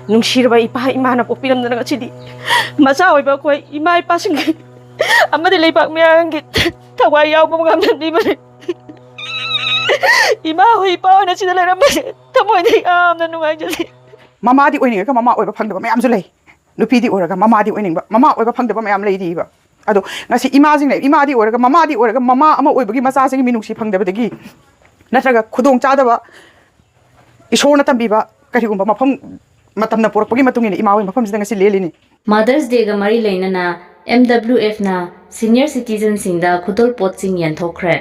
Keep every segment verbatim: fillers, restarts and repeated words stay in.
ꯅꯨꯡꯁꯤꯔꯕ ꯏꯄꯥ ꯏꯃꯥꯅ ꯄꯣꯛꯄꯤꯔꯝꯗꯅ ꯉꯁꯤꯗꯤ ꯃꯆꯥ ꯑꯣꯏꯕ ꯑꯩꯈꯣꯏ ꯏꯃꯥ ꯏꯄꯥꯁꯤꯡꯒꯤ ꯑꯃꯗꯤ ꯂꯩꯕꯥꯛ ꯃꯤꯌꯥꯝꯒꯤ ꯊꯋꯥꯏ ꯌꯥꯎꯕ ꯉꯝꯍꯟꯕꯤꯕꯅꯤ꯫ ꯏꯃꯥ ꯍꯣꯏ ꯏꯄꯥ ꯍꯣꯏꯅ ꯁꯤꯗ ꯂꯩꯔꯝꯕꯁꯦ ꯊꯃꯣꯏꯗ ꯌꯥꯝꯅ ꯅꯨꯡꯉꯥꯏꯖꯗꯦ꯫ ꯃꯃꯥꯗꯤ ꯑꯣꯏꯅꯤꯡꯉꯒ ꯃꯃꯥ ꯑꯣꯏꯕ ꯐꯪꯗꯕ ꯃꯌꯥꯝꯁꯨ ꯂꯩ꯫ ꯅꯨꯄꯤꯗꯤ ꯑꯣꯏꯔꯒ ꯃꯃꯥꯗꯤ ꯑꯣꯏꯅꯤꯡꯕ, ꯃꯃꯥ ꯑꯣꯏꯕ ꯐꯪꯗꯕ ꯃꯌꯥꯝ ꯂꯩꯔꯤꯕ꯫ ꯑꯗꯣ ꯉꯁꯤ ꯏꯃꯥꯁꯤꯡꯅ, ꯏꯃꯥꯗꯤ ꯑꯣꯏꯔꯒ ꯃꯃꯥꯗꯤ ꯑꯣꯏꯔꯒ ꯃꯃꯥ ꯑꯃ ꯑꯣꯏꯕꯒꯤ ꯃꯆꯥꯁꯤꯡꯒꯤ ꯃꯤꯅꯨꯡꯁꯤ ꯐꯪꯗꯕꯗꯒꯤ ꯅꯠꯇ꯭ꯔꯒ ꯈꯨꯗꯣꯡ ꯆꯥꯗꯕ, ꯏꯁꯣꯔꯅ ꯇꯝꯕꯤꯕ ꯀꯔꯤꯒꯨꯝꯕ ꯃꯐꯝ, ꯃꯇꯝꯅ ꯄꯨꯔꯛꯄꯒꯤ ꯃꯇꯨꯡ ꯏꯟꯅ ꯏꯃꯥ ꯍꯣꯏ ꯃꯐꯝꯁꯤꯗ ꯉꯁꯤ ꯂꯦꯜꯂꯤꯅꯤ꯫ Mother's Dayꯒ ꯃꯔꯤ ꯂꯩꯅꯅ M W Fꯅ senior citizenꯁꯤꯡꯗ ꯈꯨꯗꯣꯜꯄꯣꯠꯁꯤꯡ ꯌꯦꯟꯊꯣꯛꯈ꯭ꯔꯦ꯫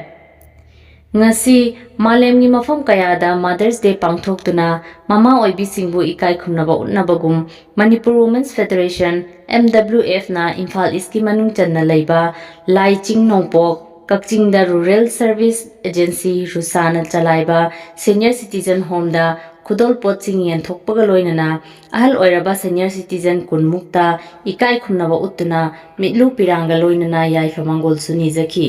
ꯉꯁꯤ ꯃꯥꯂꯦꯝꯒꯤ ꯃꯐꯝ ꯀꯌꯥꯗ Mother's Day ꯄꯥꯡꯊꯣꯛꯇꯨꯅ ꯃꯃꯥ ꯑꯣꯏꯕꯤꯁꯤꯡꯕꯨ ꯏꯀꯥꯏ ꯈꯨꯝꯅꯕ ꯎꯠꯅꯕꯒꯨꯝ Manipur Women's Federation, M W Fꯅ Imphal ꯏꯁꯀꯤ ꯃꯅꯨꯡ ꯆꯟꯅ ꯂꯩꯕ ꯂꯥꯏ ꯆꯤꯡ ꯅꯣꯡꯄꯣꯛ, ꯀꯛꯆꯤꯡꯗ Rural Service Agency, ꯔꯨꯁꯥꯅ ꯆꯂꯥꯏꯕ senior citizen homeꯗ ꯈꯨꯗꯣꯜꯄꯣꯠꯁꯤꯡ ꯌꯦꯟꯊꯣꯛꯄꯒ ꯂꯣꯏꯅꯅ ꯑꯍꯜ ꯑꯣꯏꯔꯕ senior citizen ꯀꯨꯟꯃꯨꯛꯇ ꯏꯀꯥꯏ ꯈꯨꯝꯅꯕ ꯎꯠꯇꯨꯅ ꯃꯤꯠꯂꯨ ꯄꯤꯔꯥꯡꯒ ꯂꯣꯏꯅꯅ ꯌꯥꯏꯐ ꯃꯪꯒꯣꯜꯁꯨ ꯅꯤꯖꯈꯤ꯫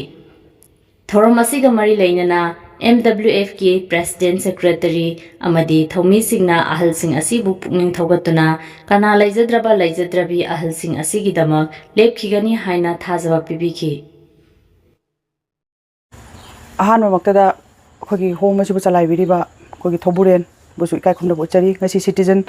ꯊꯧꯔꯝ ꯑꯁꯤꯒ ꯃꯔꯤ ꯂꯩꯅꯅ M W Fꯀꯤ President, Secretary ꯑꯃꯗꯤ ꯊꯧꯃꯤꯁꯤꯡꯅ ꯑꯍꯜꯁꯤꯡ ꯑꯁꯤꯕꯨ ꯄꯨꯛꯅꯤꯡ ꯊꯧꯒꯠꯇꯨꯅ ꯀꯅꯥ ꯂꯩꯖꯗ꯭ꯔꯕ ꯂꯩꯖꯗ꯭ꯔꯕꯤ ꯑꯍꯜꯁꯤꯡ ꯑꯁꯤꯒꯤꯗꯃꯛ ꯂꯦꯞꯈꯤꯒꯅꯤ ꯍꯥꯏꯅ ꯊꯥꯖꯕ ꯄꯤꯕꯤꯈꯤ꯫ ꯑꯍꯥꯟꯕꯃꯛꯇꯗ ꯑꯩꯈꯣꯏꯒꯤ home ꯑꯁꯤꯕꯨ ꯆꯂꯥꯏꯕꯤꯔꯤꯕ ꯑꯩꯈꯣꯏꯒꯤ ꯊꯧꯕꯨꯔꯦꯟꯕꯨꯁꯨ ꯏꯀꯥꯏ ꯈꯨꯝꯅꯕ ꯎꯠꯆꯔꯤ꯫ ꯉꯁꯤ citizen,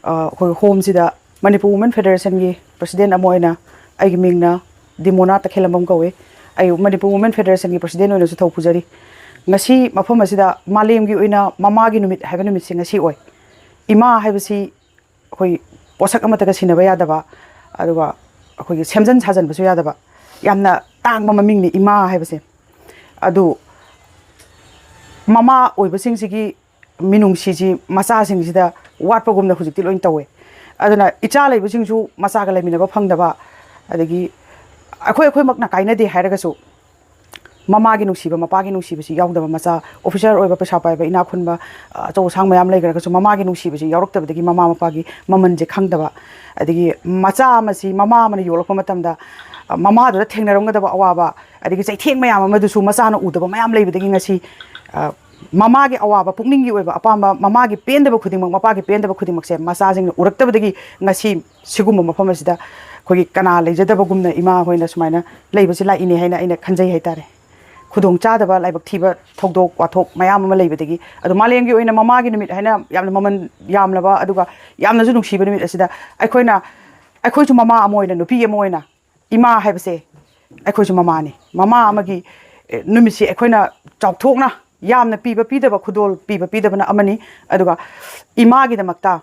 ꯑ, ꯑꯩꯈꯣꯏ homeꯁꯤꯗ Manipur Women Federationꯒꯤ President ꯑꯃ ꯑꯣꯏꯅ ꯑꯩꯒꯤ ꯃꯤꯡꯅ ꯗꯤꯃꯣꯅꯥ ꯇꯈꯦꯜꯂꯝꯕꯝ ꯀꯧꯏ꯫ ꯑꯩ Manipur Women Federationꯒꯤ President ꯑꯣꯏꯅꯁꯨ ꯊꯧ ꯄꯨꯖꯔꯤ꯫ ꯉꯁꯤ ꯃꯐꯝ ꯑꯁꯤꯗ ꯃꯥꯂꯦꯝꯒꯤ ꯑꯣꯏꯅ ꯃꯃꯥꯒꯤ ꯅꯨꯃꯤꯠ ꯍꯥꯏꯕ ꯅꯨꯃꯤꯠꯁꯦ ꯉꯁꯤ ꯑꯣꯏ꯫ ꯏꯃꯥ ꯍꯥꯏꯕꯁꯤ ꯑꯩꯈꯣꯏ ꯄꯣꯠꯁꯛ ꯑꯃꯠꯇꯒ ꯁꯤꯟꯅꯕ ꯌꯥꯗꯕ, ꯑꯗꯨꯒ ꯑꯩꯈꯣꯏꯒꯤ ꯁꯦꯝꯖꯤꯟ ꯁꯥꯖꯤꯟꯕꯁꯨ ꯌꯥꯗꯕ, ꯌꯥꯝꯅ ꯇꯥꯡꯕ ꯃꯃꯤꯡꯅꯤ ꯏꯃꯥ ꯍꯥꯏꯕꯁꯦ꯫ ꯑꯗꯨ ꯃꯃꯥ ꯑꯣꯏꯕꯁꯤꯡꯁꯤꯒꯤ ꯃꯤꯅꯨꯡꯁꯤꯁꯤ ꯃꯆꯥꯁꯤꯡꯁꯤꯗ ꯋꯥꯠꯄꯒꯨꯝꯅ ꯍꯧꯖꯤꯛꯇꯤ ꯂꯣꯏ ꯇꯧꯋꯦ꯫ ꯑꯗꯨꯅ ꯏꯆꯥ ꯂꯩꯕꯁꯤꯡꯁꯨ ꯃꯆꯥꯒ ꯂꯩꯃꯤꯟꯅꯕ ꯐꯪꯗꯕ, ꯑꯗꯒꯤ ꯑꯩꯈꯣꯏ ꯑꯩꯈꯣꯏꯃꯛꯅ ꯀꯥꯏꯅꯗꯦ ꯍꯥꯏꯔꯒꯁꯨ ꯃꯃꯥꯒꯤ ꯅꯨꯡꯁꯤꯕ, ꯃꯄꯥꯒꯤ ꯅꯨꯡꯁꯤꯕꯁꯤ ꯌꯥꯎꯗꯕ, ꯃꯆꯥ officer ꯑꯣꯏꯕ, ꯄꯩꯁꯥ ꯄꯥꯏꯕ, ꯏꯅꯥꯛ ꯈꯨꯟꯕ, ꯑꯆꯧ ꯑꯁꯥꯡ ꯃꯌꯥꯝ ꯂꯩꯈ꯭ꯔꯒꯁꯨ ꯃꯃꯥꯒꯤ ꯅꯨꯡꯁꯤꯕꯁꯤ ꯌꯥꯎꯔꯛꯇꯕꯗꯒꯤ ꯃꯃꯥ ꯃꯄꯥꯒꯤ ꯃꯃꯜꯁꯦ ꯈꯪꯗꯕ, ꯑꯗꯒꯤ ꯃꯆꯥ ꯑꯃꯁꯤ ꯃꯃꯥ ꯑꯃꯅ ꯌꯣꯛꯂꯛꯄ ꯃꯇꯝꯗ ꯃꯃꯥꯗꯨꯗ ꯊꯦꯡꯅꯔꯝꯒꯗꯕ ꯑꯋꯥꯕ, ꯑꯗꯒꯤ ꯆꯩꯊꯦꯡ ꯃꯌꯥꯝ ꯑꯃꯗꯨꯁꯨ ꯃꯆꯥꯅ ꯎꯗꯕ ꯃꯌꯥꯝ ꯂꯩꯕꯗꯒꯤ ꯉꯁꯤ, ꯑ, ꯃꯃꯥꯒꯤ ꯑꯋꯥꯕ, ꯄꯨꯛꯅꯤꯡꯒꯤ ꯑꯣꯏꯕ ꯑꯄꯥꯝꯕ, ꯃꯃꯥꯒꯤ ꯄꯦꯟꯗꯕ ꯈꯨꯗꯤꯡꯃꯛ, ꯃꯄꯥꯒꯤ ꯄꯦꯟꯗꯕ ꯈꯨꯗꯤꯡꯃꯛꯁꯦ ꯃꯆꯥꯁꯤꯡꯅ ꯎꯔꯛꯇꯕꯗꯒꯤ ꯉꯁꯤ ꯁꯤꯒꯨꯝꯕ ꯃꯐꯝ ꯑꯁꯤꯗ ꯑꯩꯈꯣꯏꯒꯤ ꯀꯅꯥ ꯂꯩꯖꯗꯕꯒꯨꯝꯅ ꯏꯃꯥ ꯍꯣꯏꯅ ꯁꯨꯃꯥꯏꯅ ꯂꯩꯕꯁꯦ ꯂꯥꯛꯏꯅꯦ ꯍꯥꯏꯅ ꯑꯩꯅ ꯈꯟꯖꯩ ꯍꯥꯏꯇꯥꯔꯦ꯫ ꯈꯨꯗꯣꯡ ꯆꯥꯗꯕ, ꯂꯥꯏꯕꯛ ꯊꯤꯕ ꯊꯧꯗꯣꯛ ꯋꯥꯊꯣꯛ ꯃꯌꯥꯝ ꯑꯃ ꯂꯩꯕꯗꯒꯤ꯫ ꯑꯗꯣ ꯃꯥꯂꯦꯝꯒꯤ ꯑꯣꯏꯅ ꯃꯃꯥꯒꯤ ꯅꯨꯃꯤꯠ ꯍꯥꯏꯅ ꯌꯥꯝꯅ ꯃꯃꯜ ꯌꯥꯝꯂꯕ, ꯑꯗꯨꯒ ꯌꯥꯝꯅꯁꯨ ꯅꯨꯡꯁꯤꯕ ꯅꯨꯃꯤꯠ ꯑꯁꯤꯗ ꯑꯩꯈꯣꯏꯅ, ꯑꯩꯈꯣꯏꯁꯨ ꯃꯃꯥ ꯑꯃ ꯑꯣꯏꯅ, ꯅꯨꯄꯤ ꯑꯃ ꯑꯣꯏꯅ, ꯏꯃꯥ ꯍꯥꯏꯕꯁꯦ ꯑꯩꯈꯣꯏꯁꯨ ꯃꯃꯥꯅꯤ꯫ ꯃꯃꯥ ꯑꯃꯒꯤ, ꯑꯦ, ꯅꯨꯃꯤꯠꯁꯤ ꯑꯩꯈꯣꯏꯅ ꯆꯥꯎꯊꯣꯛꯅ ꯌꯥꯝꯅ ꯄꯤꯕ ꯄꯤꯗꯕ, ꯈꯨꯗꯣꯜ ꯄꯤꯕ ꯄꯤꯗꯕꯅ ꯑꯃꯅꯤ, ꯑꯗꯨꯒ ꯏꯃꯥꯒꯤꯗꯃꯛꯇ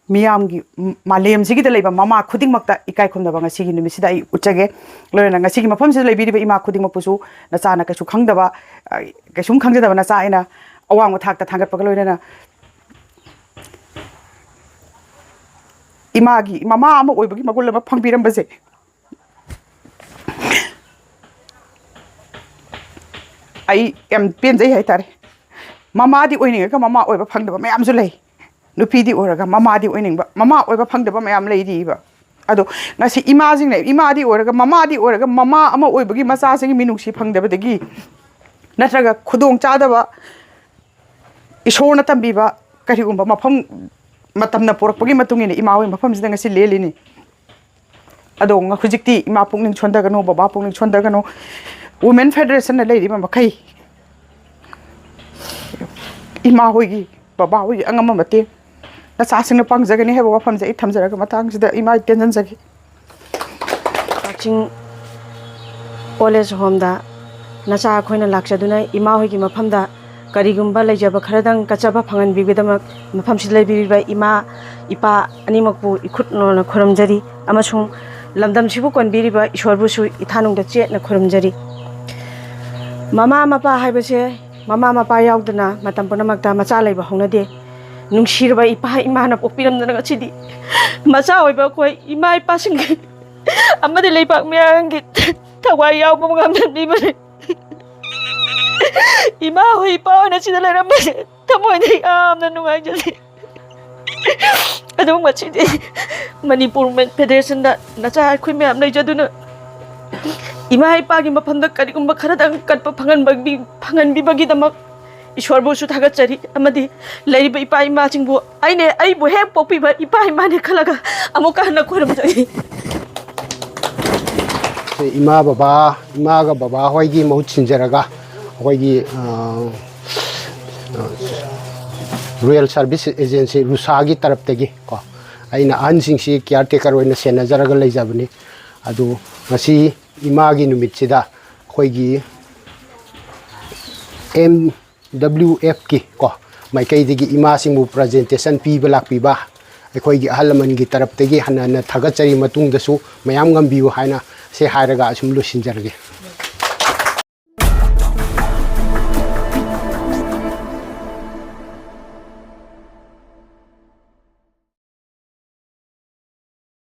ꯃꯤꯌꯥꯝꯒꯤ, ꯃ-, ꯃꯥꯂꯦꯝꯁꯤꯒꯤꯗ ꯂꯩꯕ ꯃꯃꯥ ꯈꯨꯗꯤꯡꯃꯛꯇ ꯏꯀꯥꯏ ꯈꯨꯝꯅꯕ ꯉꯁꯤꯒꯤ ꯅꯨꯃꯤꯠꯁꯤꯗ ꯑꯩ ꯎꯠꯆꯒꯦ꯫ ꯂꯣꯏꯅꯅ ꯉꯁꯤꯒꯤ ꯃꯐꯝꯁꯤꯗ ꯂꯩꯕꯤꯔꯤꯕ ꯏꯃꯥ ꯈꯨꯗꯤꯡꯃꯛꯄꯨꯁꯨ ꯅꯆꯥꯅ ꯀꯩꯁꯨ ꯈꯪꯗꯕ, ꯑ, ꯀꯩꯁꯨꯝ ꯈꯪꯖꯗꯕ ꯅꯆꯥ ꯑꯩꯅ ꯑꯋꯥꯡꯕ ꯊꯥꯛꯇ ꯊꯥꯡꯒꯠꯄꯒ ꯂꯣꯏꯅꯅ ꯏꯃꯥꯒꯤ, ꯃꯃꯥ ꯑꯃ ꯑꯣꯏꯕꯒꯤ ꯃꯒꯨꯟ ꯑꯃ ꯐꯪꯕꯤꯔꯝꯕꯁꯦ ꯑꯩ ꯌꯥꯝ ꯄꯦꯟꯖꯩ ꯍꯥꯏꯇꯥꯔꯦ꯫ ꯃꯃꯥꯗꯤ ꯑꯣꯏꯅꯤꯡꯉꯒ ꯃꯃꯥ ꯑꯣꯏꯕ ꯐꯪꯗꯕ ꯃꯌꯥꯝꯁꯨ ꯂꯩ꯫ ꯅꯨꯄꯤꯗꯤ ꯑꯣꯏꯔꯒ ꯃꯃꯥꯗꯤ ꯑꯣꯏꯅꯤꯡꯕ, ꯃꯃꯥ ꯑꯣꯏꯕ ꯐꯪꯗꯕ ꯃꯌꯥꯝ ꯂꯩꯔꯤꯕ꯫ ꯑꯗꯣ ꯉꯁꯤ ꯏꯃꯥꯁꯤꯡꯅ, ꯏꯃꯥꯗꯤ ꯑꯣꯏꯔꯒ, ꯃꯃꯥꯗꯤ ꯑꯣꯏꯔꯒ, ꯃꯃꯥ ꯑꯃ ꯑꯣꯏꯕꯒꯤ ꯃꯆꯥꯁꯤꯡꯒꯤ ꯃꯤꯅꯨꯡꯁꯤ ꯐꯪꯗꯕꯗꯒꯤ ꯅꯠꯇ꯭ꯔꯒ ꯈꯨꯗꯣꯡ ꯆꯥꯗꯕ, ꯏꯁꯣꯔꯅ ꯇꯝꯕꯤꯕ ꯀꯔꯤꯒꯨꯝꯕ ꯃꯐꯝ, ꯃꯇꯝꯅ ꯄꯣꯔꯛꯄꯒꯤ ꯃꯇꯨꯡ ꯏꯟꯅ ꯏꯃꯥ ꯍꯣꯏ ꯃꯐꯝꯁꯤꯗ ꯉꯁꯤ ꯂꯦꯜꯂꯤꯅꯤ꯫ ꯑꯗꯣ ꯉ-, ꯍꯧꯖꯤꯛꯇꯤ ꯏꯃꯥ ꯄꯨꯛꯅꯤꯡ ꯁꯣꯟꯊꯒꯅꯨ, ꯕꯕꯥ ꯄꯨꯛꯅꯤꯡ ꯁꯣꯟꯊꯒꯅꯨ꯫ Women Federation ꯅ ꯂꯩꯔꯤꯕ ꯃꯈꯩ ꯏꯃꯥ ꯍꯣꯏꯒꯤ, ꯕꯕꯥ ꯍꯣꯏꯒꯤ ꯑꯉꯝꯕ ꯃꯇꯦꯡ ꯅꯆꯥꯁꯤꯡꯅ ꯄꯥꯡꯖꯒꯅꯤ ꯍꯥꯏꯕ ꯋꯥꯐꯝꯁꯦ ꯑꯩ ꯊꯝꯖꯔꯒ ꯃꯇꯥꯡꯁꯤꯗ ꯏꯃꯥ ꯑꯩ ꯇꯦꯟꯖꯟꯖꯒꯦ꯫ ꯀꯛꯆꯤꯡ Old Age Home ꯗ ꯅꯆꯥ ꯑꯩꯈꯣꯏꯅ ꯂꯥꯛꯆꯗꯨꯅ ꯏꯃꯥ ꯍꯣꯏꯒꯤ ꯃꯐꯝꯗ ꯀꯔꯤꯒꯨꯝꯕ ꯂꯩꯖꯕ ꯈꯔꯗꯪ ꯀꯠꯆꯕ ꯐꯪꯍꯟꯕꯤꯕꯒꯤꯗꯃꯛ ꯃꯐꯝꯁꯤꯗ ꯂꯩꯕꯤꯔꯤꯕ ꯏꯃꯥ, ꯏꯄꯥ ꯑꯅꯤꯃꯛꯄꯨ ꯏꯈꯨꯠ ꯅꯣꯟꯅ ꯈꯨꯔꯨꯝꯖꯔꯤ ꯑꯃꯁꯨꯡ ꯂꯝꯗꯝꯁꯤꯕꯨ ꯀꯣꯟꯕꯤꯔꯤꯕ ꯏꯁꯣꯔꯕꯨꯁꯨ ꯏꯊꯥꯅꯨꯡꯗ ꯆꯦꯠꯅ ꯈꯨꯔꯨꯝꯖꯔꯤ꯫ ꯃꯃꯥ ꯃꯄꯥ ꯍꯥꯏꯕꯁꯦ, ꯃꯃꯥ ꯃꯄꯥ ꯌꯥꯎꯗꯅ ꯃꯇꯝ ꯄꯨꯝꯅꯃꯛꯇ ꯃꯆꯥ ꯂꯩꯕ ꯍꯧꯅꯗꯦ꯫ ꯅꯨꯡꯁꯤꯔꯕ ꯏꯄꯥ ꯏꯃꯥꯅ ꯄꯣꯛꯄꯤꯔꯝꯗꯅ ꯉꯁꯤꯗꯤ ꯃꯆꯥ ꯑꯣꯏꯕ ꯑꯩꯈꯣꯏ ꯏꯃꯥ ꯏꯄꯥꯁꯤꯡꯒꯤ ꯑꯃꯗꯤ ꯂꯩꯕꯥꯛ ꯃꯤꯌꯥꯝꯒꯤ ꯊꯋꯥꯏ ꯌꯥꯎꯕ ꯉꯝꯍꯟꯕꯤꯕꯅꯤ꯫ ꯏꯃꯥ ꯍꯣꯏ ꯏꯄꯥ ꯍꯣꯏꯅ ꯁꯤꯗ ꯂꯩꯔꯝꯕꯁꯦ ꯊꯃꯣꯏꯗ ꯌꯥꯝꯅ ꯅꯨꯡꯉꯥꯏꯖꯗꯦ꯫ ꯑꯗꯨꯕꯨ ꯉꯁꯤꯗꯤ ꯃꯅꯤꯄꯨꯔ Women Federation ꯗ ꯅꯆꯥ ꯑꯩꯈꯣꯏ ꯃꯌꯥꯝ ꯂꯩꯖꯗꯨꯅ ꯏꯃꯥ ꯏꯄꯥꯒꯤ ꯃꯐꯝꯗ ꯀꯔꯤꯒꯨꯝꯕ ꯈꯔꯗꯪ ꯀꯠꯄ ꯐꯪꯍꯟꯕꯒꯤ-, ꯐꯪꯍꯟꯕꯤꯕꯒꯤꯗꯃꯛ ꯏꯁꯣꯔꯕꯨꯁꯨ ꯊꯥꯒꯠꯆꯔꯤ ꯑꯃꯗꯤ ꯂꯩꯔꯤꯕ ꯏꯄꯥ ꯏꯃꯥꯁꯤꯡꯕꯨ ꯑꯩꯅ ꯑꯩꯕꯨ ꯍꯦꯛ ꯄꯣꯛꯄꯤꯕ ꯏꯄꯥ ꯏꯃꯥꯅꯦ ꯈꯜꯂꯒ ꯑꯃꯨꯛꯀ ꯍꯟꯅ ꯈꯣꯏꯔꯝꯖꯔꯤ꯫ ꯏꯃꯥ ꯕꯕꯥ, ꯏꯃꯥꯒ ꯕꯕꯥ ꯍꯣꯏꯒꯤ ꯃꯍꯨꯠ ꯁꯤꯟꯖꯔꯒ ꯑꯩꯈꯣꯏꯒꯤ ꯔꯨꯔꯦꯜ ꯁꯥꯔꯚꯤꯁ ꯑꯦꯖꯦꯟꯁꯤ ꯔꯨꯁꯥꯒꯤ ꯇꯔꯞꯇꯒꯤ ꯀꯣ, ꯑꯩꯅ ꯑꯍꯟꯁꯤꯡꯁꯤ ꯀꯤꯌꯥꯔ ꯇꯦꯀꯔ ꯑꯣꯏꯅ ꯁꯦꯟꯅꯖꯔꯒ ꯂꯩꯖꯕꯅꯤ꯫ ꯑꯗꯨ ꯉꯁꯤ ꯏꯃꯥꯒꯤ ꯅꯨꯃꯤꯠꯁꯤꯗ ꯑꯩꯈꯣꯏꯒꯤ ꯑꯦꯝ ꯗꯕ꯭ꯂꯤꯎ ꯑꯦꯐꯀꯤ ꯀꯣ ꯃꯥꯏꯀꯩꯗꯒꯤ ꯏꯃꯥꯁꯤꯡꯕꯨ ꯄ꯭ꯔꯖꯦꯟꯇꯦꯁꯟ ꯄꯤꯕ ꯂꯥꯛꯄꯤꯕ ꯑꯩꯈꯣꯏꯒꯤ ꯑꯍꯜ ꯂꯃꯟꯒꯤ ꯇꯔꯞꯇꯒꯤ ꯍꯟꯅ ꯍꯟꯅ ꯊꯥꯒꯠꯆꯔꯤ꯫ ꯃꯇꯨꯡꯗꯁꯨ ꯃꯌꯥꯝ ꯉꯝꯕꯤꯌꯨ ꯍꯥꯏꯅ ꯁꯦ ꯍꯥꯏꯔꯒ ꯑꯁꯨꯝ ꯂꯣꯏꯁꯤꯟꯖꯔꯒꯦ꯫